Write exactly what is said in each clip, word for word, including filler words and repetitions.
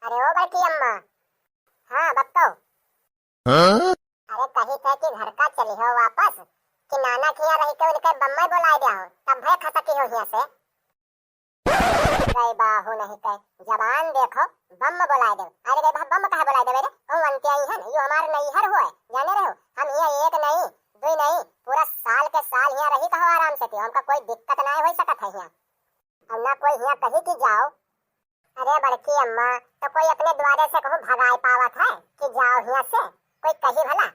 अरे ओ बड़की अम्मा। हाँ, बक्को। हाँ? अरे कही थे कि घर का चली हो वापस, कि नाना के यहाँ रही के उनके बम्मई बोलाए दिया हो, तब भय खसकी हो हियाँ से। गई बाहू नहीं कहे, जबान देखो, बम बोलाए दे। अरे गई बा-, बम काहे बोलाए देवे रे? कहूँ अंते आई है ना, यो हमार नैहर होए, जाने रहो, हम हियाँ एक नहीं, दुई नहीं, पूरा साल के साल हियाँ रही कहो आराम से, तो हमका कोई दिक्कत ना हो सकत है हियाँ। और ना कोई हियाँ कही कि जाओ। अरे बड़की अम्मा, तो कोई अपने द्वारे से कहूँ भगाए पावत है कि जाओ हियाँ से? कोई कही भला?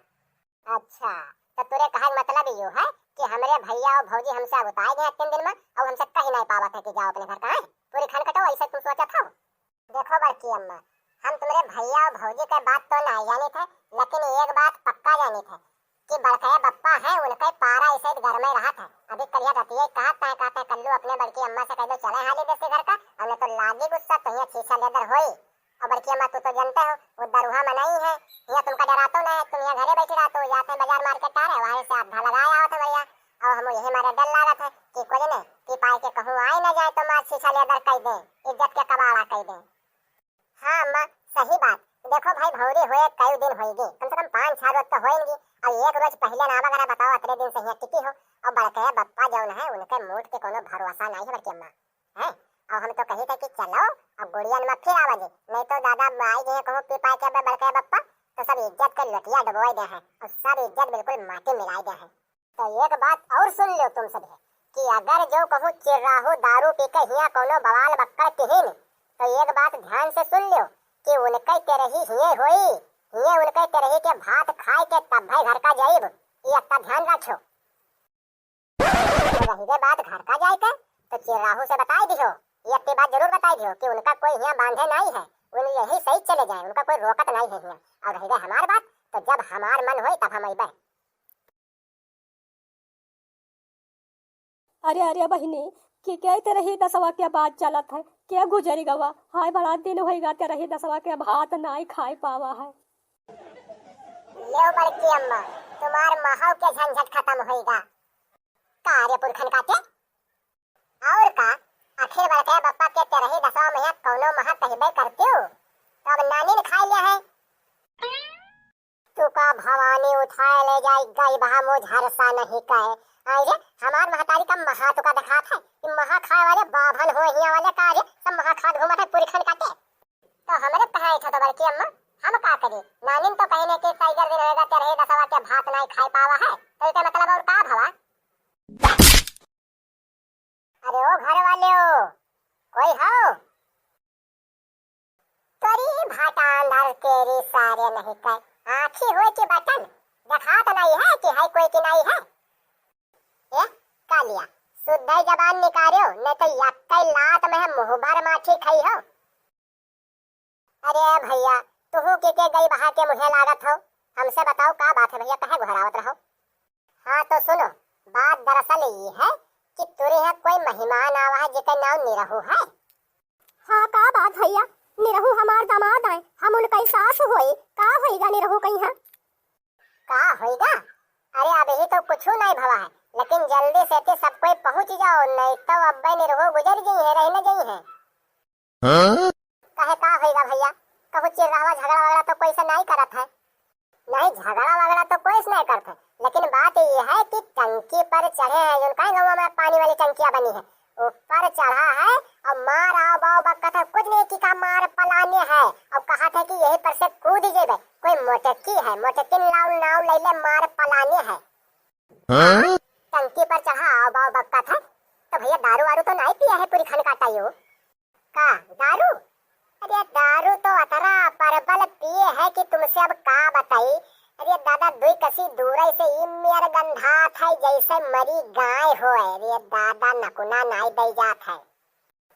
अच्छा, तो तोरे कहे के मतलब यो है कि हमरे भैया और भौजी हमसे अगुताए गए तीन दिन में, और हमसे कही नहीं पावत है कि जाओ अपने घर का, हैं? पूरी खनकटो ऐसे तुम सोचत हो? देखो बड़की अम्मा, हम तुम्हरे भैया और भौजी के बात तो नहीं जानी थे, लेकिन एक बात पक्का जानी थे कि बड़के बप्पा है, उनके पारा इसे घर में रहत है। अभी कलिया रतिये कहत है, कहते कल्लू अपने बड़की अम्मा से कह दो चले हाली देसी घर का, और नहीं तो लागी गुस्सा तो यहाँ छीछा लेदर होई। और बड़की अम्मा तू तो जानते हो, वो दरुहा में नहीं है, यहाँ तुमका डरातो नहीं है, तुम यहाँ घरे बैठी रहतो, जाते हैं बाजार मार्केट आ रहे, वहाँ से आधा लगाए आवत है भैया। और हम यही मारे डर लागत है कि कोई ने पी पाए के कहूँ आई ना जाए तो मार छीछा लेदर कह दे, इज्जत के कबाड़ा कह दे। हाँ अम्मा, सही बात। देखो भाई, भौरी होए कई दिन होएगी, कम से कम पाँच छह रोज तो होएंगी। अब एक रोज पहले ना वगैरह बताओ, अतरे दिन से हियाँ टिकी हो। और बड़के बप्पा जौन है, उनके मूड के कोनो भरोसा नहीं है बड़की अम्मा, हैं? और हम तो कही थे कि चलो, अब गुड़ियन में फिर आवा जी, नहीं तो दादा आई गए कहूँ पी पाए के अब बड़के बप्पा, तो सब इज्जत के लोटिया डुबोए दे हैं, और सब इज्जत बिल्कुल माटी मिलाई दे हैं। तो एक बात और सुन लो तुम सब है कि अगर जो कहूँ चिर्राहू दारू पी के हियाँ कोनो बवाल बक्कड़ किहिन, तो एक बात ध्यान से सुन लो कि उनके तेरही हिये होई, हिये उनके तेरही के भात खाए के तब भाई घर का जाइब, ये अत्ता ध्यान रखो। और रही रे बात घर का जाए के, तो चिर्राहू से बताई दियो, ये अत्ती बात जरूर बताई दियो कि उनका कोई हियाँ बांधे नहीं है, उन यही सही चले जाए, उनका कोई रोकत नहीं है हियाँ। और रही रे हमार बात, तो जब हमार मन होई तब हम अइबे। अरे, अरे बहिनी, कि के तेरही दसवा के बात चलत है, के गुजरि गवा? हाय, बड़ा दिन होइगा तेरही दसवा के भात नाई खाए पावा है। लेव बड़की अम्मा, तुम्हार महौ के झंझट खतम होइगा। का रे पुरखन काटे? और का, आखिर बड़के बप्पा के तेरही दसवा में कौनो महा कहबे करतियो, तब नानी ने खाए लिया है। तू का भवानी उठाए ले जाई गई बहा मुझ हरसा नहीं कहे। आई रे, हमार महतारी का महा तुका दिखात है, ई महा खाए वाले बाभन हो हिया वाले का रे, सब महा खात घूमत है पुरखन काटे। तो हमरे कहाँ इच्छा तो बड़की अम्मा, हम का करी? नानिन तो कहने के टाइगर दिन होएगा, तेरही दसवा के भात नाई खाए पावा है, तो इके मतलब और का भवा? अरे ओ घर वाले ओ, कोई हो? तोरी भाटा अंधार तेरी सारे नहीं कर, आँखी होए के बटन, देखात नहीं है कि है कोई कि नहीं है। ए, कालिया, शुद्ध जबान निकारियो, नहीं तो यक्कई लात में हम मुँह भर माठी खाई हो। अरे भैया, तुहू के, के गई बहा के मुँहे लागत हो? हमसे बताओ का बात है भैया, काहे घुरावत रहो? हाँ तो सुनो, बात दरअसल ये है कि तुरे यहाँ कोई मेहमान आवा है जेकर नाम निरहू है। हाँ का बात भैया, निरहू हमार दामाद आए, हम उनका सास होए, का होएगा निरहू कहीं? का होइगा? अरे अबही तो कुछु नहीं भवा है, लेकिन जल्दी से ते सब कोई पहुँच जाओ, नहीं तो अब्बे निरहू गुजर गई है, रह न गई है। हाँ? कहे का होइगा भैया, कहूँ चिर्रावा झगड़ा वगड़ा तो कोई से नहीं करत है। नहीं, झगड़ा वगड़ा तो कोई से नहीं करत है, लेकिन बात ये है कि टंकी पर चढ़े हैं, जो काहे गाँव में पानी वाली टंकिया बनी है, ऊपर चढ़ा है और मार आओ बाओ बकत है, कुछ नहीं की का मार पलाने है और कहा था कि यही पर से कूद जेबे। कोई मोटकी है, मोटकिन लाओ नाव ले ले मार पलाने है। हाँ? टंकी पर चढ़ा आओ बाओ बकत है, तो भैया दारू वारू तो नहीं पिया है पूरी खन काटा यो? का दारू? अरे दारू तो अतरा परबल पिए है कि तुमसे अब का बताई। अरे दादा, दुई कसी दूरई से ई मेर गंधात है जैसे मरी गाय होए। अरे दादा, नकुना नाई दई जात है।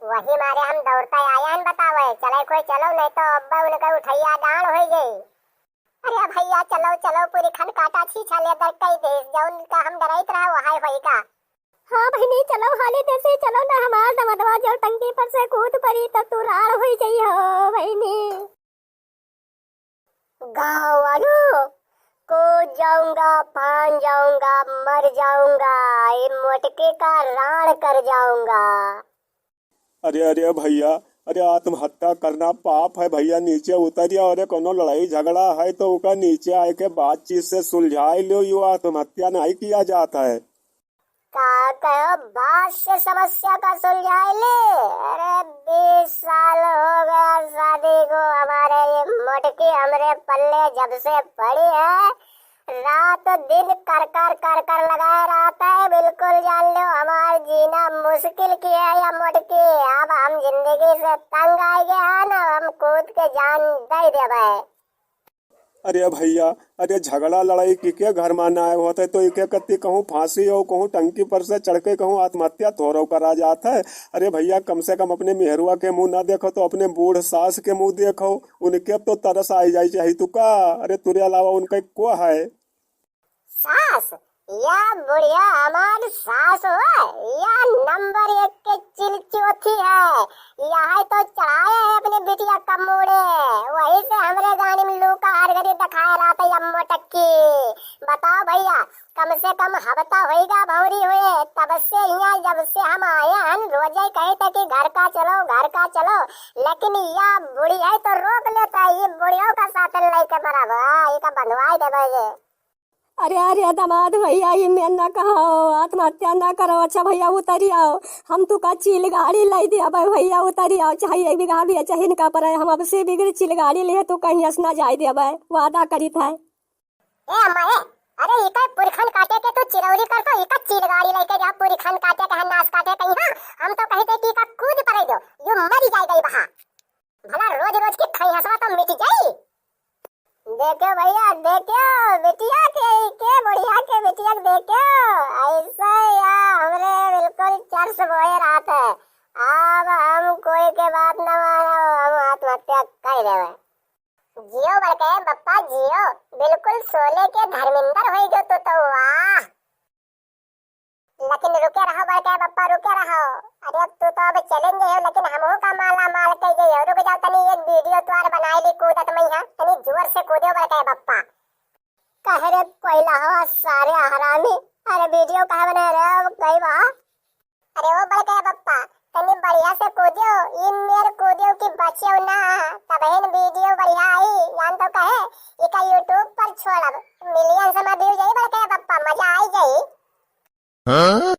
वही मारे हम दौड़ता आया हन बतावे, चले कोई चलो, नहीं तो अब्बा उनका उठैया डांड होई जाई। अरे भैया चलो, चलो, पूरी खन काटा छीछा लेदर कई दे, जौन का हम डराइत रहा वहाय होई का। हाँ बहिनी, चलो हाली देसी, चलो ना, हमार दमदवा जो टंकी पर से कूद पड़ी तो तू राड़ होई जाई हो बहिनी। गाँव वालों, कूद जाऊंगा, फान जाऊंगा, मर जाऊंगा, ए मोटके का राड़ कर जाऊंगा। अरे, अरे भैया, अरे आत्महत्या करना पाप है भइया, नीचे उतरि आओ। अरे कोनो लड़ाई झगड़ा है तो ओका नीचे आइके बातचीत से सुलझाइ लो, यो आत्महत्या नाहीं किया जात है। का कहो, बात से समस्या का सुलझाइ ले? अरे बीस साल हो गया शादी को हमारे, ये मोटकी हमरे पल्ले जब से पड़ी है, रात दिन कर कर कर कर लगाए रहत है। बिल्कुल जान लो हमार जीना मुश्किल किहे है या मोटकी। अब हम जिंदगी से तंग आइ गए हैं ना, हम कूद के जान दइ देबे। अरे भइया, अरे झगड़ा लड़ाई किके घर मा नाहीं होत है तो इके कत्ती कहूँ फाँसी हो, कहूँ टंकी पर से चढ़के कहूँ आत्महत्या थोरो करा जात है। अरे भइया, कम से कम अपने मेहरुआ के मुँह ना देखो तो अपने बूढ़ सास के मुँह देखो, उनके तो तरस आइ जाइ चाही तुका। अरे तुरे अलावा उनका को है? सास? या बुढ़िया हमार सास हो, या नंबर एक के चिलचोथी है। यह तो चढ़ाए है अपने बिटिया का मूड़े, वही से हमरे गाड़ी में लू का हर घड़ी देखाए रहत है या मोटकी। बताओ भइया, कम से कम हफ्ता होइगा भौरी हुए, तब से हियाँ जब से हम आए हन, रोजे कहे थे कि घर का चलो, घर का चलो, लेकिन या बुढ़िया तो रोक लेत है। ये बुढ़ियो का साथ लइके मरबा, इका बंधवाइ देबे जे। अरे, अरे, दामाद भइया, ई में ना कहो, आत्महत्या ना करो। अच्छा भइया, उतरि आओ, हम तुका चील गाड़ी लइ देबे भइया, उतरि आओ, चाहे एक बीघा भी है, चाहे इनका पर है, हम अब से बिगड़ चील गाड़ी ले, तू कहीं अस ना जाइ देबे, वादा करित है। ए अम्मा, ए, अरे, इका पुरखन काटे के तू चिरौरी करतो, इका चील गाड़ी लइके जा, पुरखन काटे के है, नास काटे कहीं, हाँ, हम तो कहित है कि इका कूद परे दो, यू मरि जाइ गई बहा। भला रोज रोज की खइहसवा तो मिटि जाई। देखो भइया, देखो, बिटिया के, के बुढ़िया के बिटिया के देखो, अइसे या हमरे बिल्कुल चर्च बोए रहत है। अब हम कोई के बात न मानो, हम आत्महत्या कइ लेबे। जियो बड़के बप्पा जियो, बिल्कुल सोले के धर्मेंद्र होइ गयो तू तो, वाह। लेकिन रुके रहो बड़के बप्पा, रुके रहो। अरे तू तो अब चलेंगे हो, लेकिन हमहू का माला माल कइ गई हो। रुक जाओ तनी, एक वीडियो तोहार बनाइ ली कूदत में है, तनी जोर से कूदो बड़के बप्पा। कह रे कोयला हो सारे हरामी, अरे वीडियो काहे बनाए रहे हो, गई बा। अरे ओ बड़के बप्पा, तनी बढ़िया से कूदो, ई मेर कूदो कि बचियो ना, तबहिन वीडियो बढ़िया आई, जान तो कहे, इका YouTube पर छोड़ब, मिलियन से में view जाई बड़के बप्पा, मजा आइ जाई। हाँ?